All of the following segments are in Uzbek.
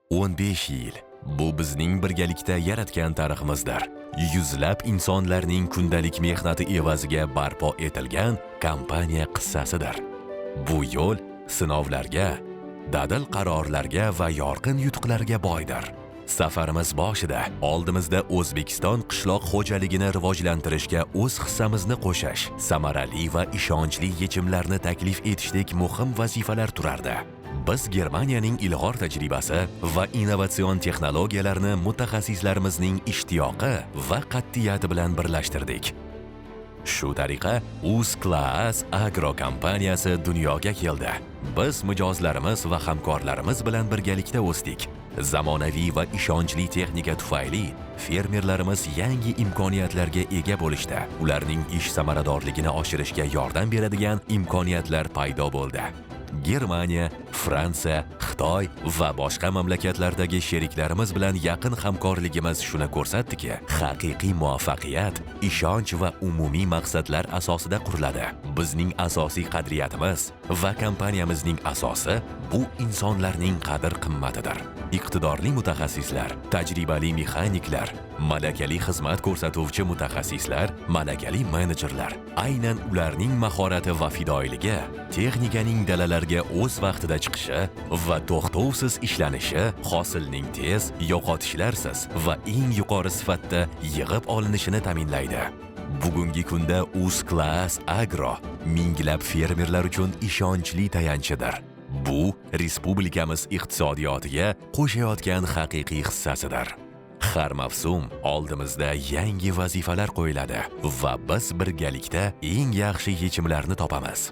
15 yil bu bizning birgalikda yaratgan tariximizdir. Yuzlab insonlarning kundalik mehnati evaziga barpo etilgan kompaniya qissasidir. Bu yo'l sinovlarga, dadil qarorlarga va yorqin yutuqlarga boydir. Safarimiz boshida oldimizda O'zbekiston qishloq xo'jaligini rivojlantirishga o'z hissamizni qo'shish, samarali va ishonchli yechimlarni taklif etishdek muhim vazifalar turardi. Biz Germaniyaning ilg'or tajribasi va innovatsion texnologiyalarni mutaxassislarimizning ishtiyoqi va qat'iyati bilan birlashtirdik. Shu tariqa UzClaas Agro kompaniyasi dunyoga keldi. Biz mijozlarimiz va hamkorlarimiz bilan birgalikda o'sdik. Zamonaviy va ishonchli texnika tufayli fermerlarimiz yangi imkoniyatlarga ega bo'lishdi. Ularning ish samaradorligini oshirishga yordam beradigan imkoniyatlar paydo bo'ldi. Germaniya, Fransiya, Xitoy va boshqa mamlakatlardagi sheriklarimiz bilan yaqin hamkorligimiz shuni ko'rsatdiki, haqiqiy muvaffaqiyat ishonch va umumiy maqsadlar asosida quriladi. Bizning asosiy qadriyatimiz va kompaniyamizning asosi bu insonlarning qadr-qimmatidir. Iqtidorli mutaxassislar, tajribali mexaniklar, malakali xizmat ko'rsatuvchi mutaxassislar, malakali menejerlar. Aynan ularning mahorati va fidoyiligi texnikaning dalalarga o'z vaqtida chiqishi va to'xtovsiz ishlanishi hosilning tez, yo'qotishlarsiz va eng yuqori sifatda yig'ib olinishini ta'minlaydi. Bugungi kunda UzClaas Agro minglab fermerlar uchun ishonchli tayanchidir. Bu respublikamiz iqtisodiyotiga qo'shayotgan haqiqiy hissasidir. Har mavsum oldimizda yangi vazifalar qo'yiladi va biz birgalikda eng yaxshi yechimlarni topamiz.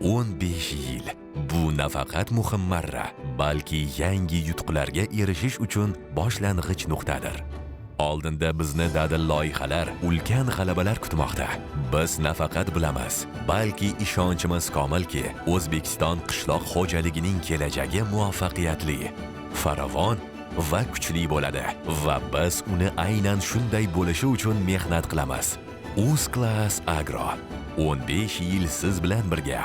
15 yil bu nafaqat muhim marra, balki yangi yutuqlarga erishish uchun boshlang'ich nuqtadir. Oldinda bizni dadil loyihalar, ulkan g'alabalar kutmoqda. Biz nafaqat bilamiz, balki ishonchimiz komilki, O'zbekiston qishloq xo'jaligining kelajagi muvaffaqiyatli, farovon va kuchli bo'ladi va biz uni aynan shunday bo'lishi uchun mehnat qilamiz. UzClaas Agro 15 yil siz bilan birga.